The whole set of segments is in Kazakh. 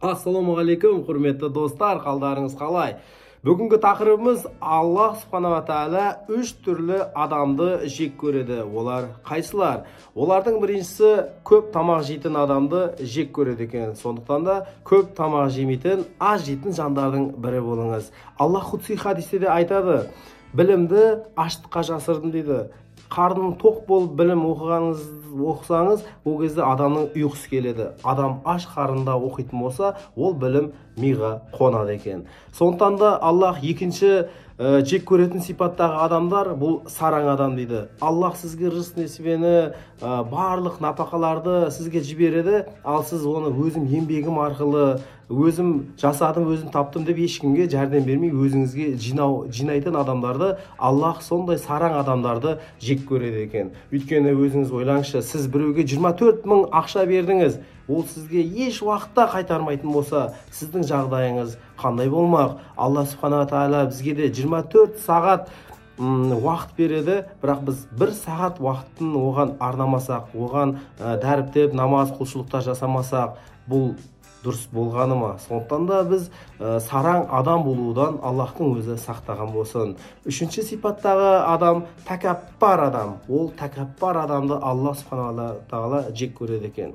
Ассалаумағалейкум, құрметті достар, қалдарыңыз қалай? Бүгінгі тақырыбымыз Аллах субханала тағала үш түрлі адамды жек көреді. Олар қайсылар? Олардың біріншісі көп тамақ жейтін адамды жек көреді екен. Сондықтан да көп тамақ жемейтін, аз жейтін жандардың бірі болыңыз. Аллах құдси хадисте де айтады: білімді аштыққа жасырдым дейді. Қарның тоқ болып білім оқысаңыз, ол кезде адамның ұйқысы келеді. Адам аш қарында оқитын болса, ол білім миға қонады екен. Сондықтан да Аллах екінші жек көретін сипаттағы адамдар бұл сараң адам дейді. Аллах сізге рызық несібені, барлық напақаларды сізге жібереді, ал сіз оны өзім еңбегім арқылы, өзім жасадым, өзім таптым деп ешкімге жәрдем бермей өзіңізге жинайтын адамдарды Аллах сондай сараң адамдарды жек көреді екен. Өйткені өзіңіз ойлаңызшы, сіз біреуге 24 мың ақша бердіңіз, ол сізге еш уақытта қайтармайтын болса, сіздің жағдайыңыз қандай болмақ? Алла субханала тағала бізге де 24 сағат уақыт береді, бірақ біз бір сағат уақытын оған арнамасақ, оған дәріптеп намаз құлшылықтар жасамасақ, бұл дұрыс болғаны ма? Сондықтан да біз сараң адам болудан Аллахтың өзі сақтаған болсын. Үшінші сипаттағы адам тәкаппар адам. Ол тәкаппар адамды Аллах субханала тағала жек көреді екен.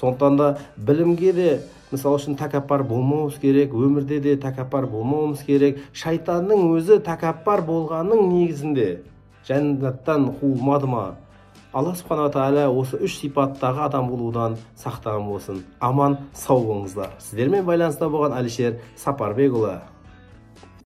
Сондықтан да білімге де, мысалы үшін, тәкаппар болмауымыз керек, өмірде де тәкаппар болмауымыз керек. Шайтанның өзі тәкаппар болғанның негізінде жәннаттан қуылмады ма? Алла субханала тағала осы үш сипаттағы адам болудан сақтаған болсын. Аман сау болыңыздар. Сіздермен байланыста болған Әлішер Сапарбекұлы.